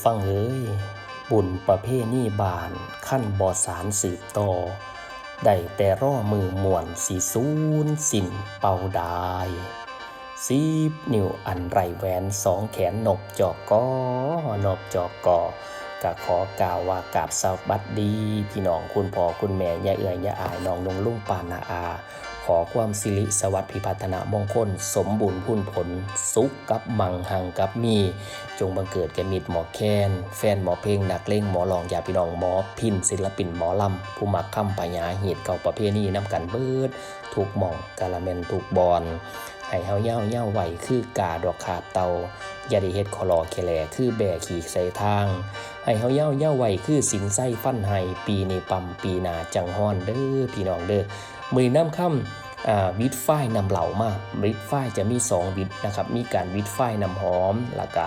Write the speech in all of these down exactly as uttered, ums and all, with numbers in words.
ฟังเอ้ย บุญประเพณีบ้าน คันบ่สานสืบต่อ ได้แต่รอมื้อม่วนสิสูญสิ้นเป่าดาย สิบนิ้วอันไร้แหวน สองแขนนบจอกกอ นบจอกกอ ก็ขอกล่าวว่ากราบสวัสดี พี่น้องคุณพ่อคุณแม่ ย่าเอื้อยย่าอ้าย น้องนุ่งลุงป้าน้าอา ขอความสิริสวัสดิ์พิพัฒนมงคล สมบูรณ์พูนผล สุขกับมั่ง หังกับมี จงบังเกิดแก่มิตรหมอแคน แฟนหมอเพลง นักเลงหมอร้อง ญาติพี่น้องหมอพิณ ศิลปินหมอลำ ผู้มักคำพญา ฮีตเก่าประเพณีนำกันเบิด ทุกหม่อง กาละแม่นทุกบ่อน ให้เฮาเย้าเย้าไว้คือกาดอกขาบเต่า อย่าได้เฮ็ดขอหล่อแค่แหล่คือแบ่ขี่ใส่ทาง ให้เฮาเย้าเย้าไว้คือสินไส้ฟันไห้ ปีนี้ปั๊มปีหน้าจังฮ้อนเด้อพี่น้องเด้อ มื้อนี้นำคำ อ่า หวิดฝ้ายน้ำเหล้ามา หวิดฝ้ายจะมีสองหวิดนะครับ มีการหวิดฝ้ายน้ำหอม แล้วก็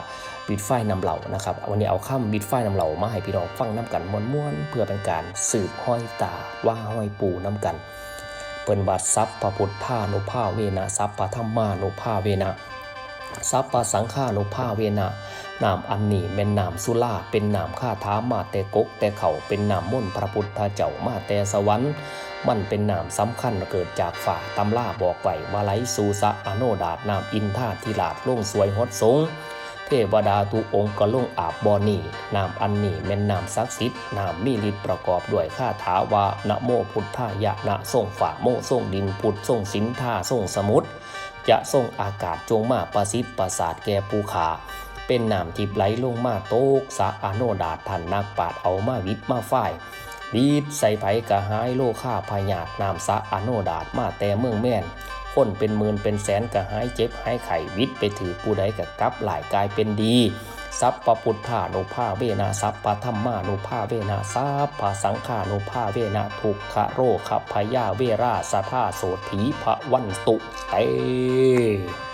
หวิดฝ้ายน้ำเหล้านะครับ วันนี้เอาคำหวิดฝ้ายน้ำเหล้ามาให้พี่น้องฟังนำกันม่วนๆ เพื่อเป็นการสืบฮอยตาว่าฮอยปู่นำกัน เพิ่นว่า สัพพพุทธานุภาเวนะ สัพพธัมมานุภาเวนะ สัพพสังฆานุภาเวนะ น้ำอันนี้แม่นน้ำสุรา เป็นน้ำคาถามาแต่กกแต่เข่า เป็นน้ำมนต์พระพุทธเจ้ามาแต่สวรรค์ มันเป็นน้ำสำคัญเกิดจากฟ้า ตำราบอกไว้ว่าไหลสู่สระอโนดาต น้ำอินทาธิราชลงสวยหดสง เทวดาทุกองค์ก็ลงอาบบ่อนี้ น้ำอันนี้แม่นน้ำศักดิ์สิทธิ์ น้ำมีฤทธิ์ประกอบด้วยคาถาว่า นะโมพุทธายะ นะทรงฟ้า โมทรงดิน พุทธทรงสิน ทาทรงสมุทร จะทรงอากาศ จงมาประสิทธิ์ประสาทแก่ผู้ข้า เป็นน้ำทิพย์ไหลลงมาตกสระอโนดาต ท่านนักปราชญ์เอามาหวิดมาฝ้าย หวิดใส่ไผกะหายโรคาพยาธิ น้ำสระอโนดาตมาแต่เมืองแมน คนเป็นหมื่นเป็นแสนกะหายเจ็บหายไข้ หวิดไปถืกผู้ใดกะกลับร้ายกลายเป็นดี สัพพพุทธานุภาเวนะ สัพพธัมมานุภาเวนะ สัพพสังฆานุภาเวนะ ทุกขโรคพยาเวราสธาโสถีพวันตุเต เ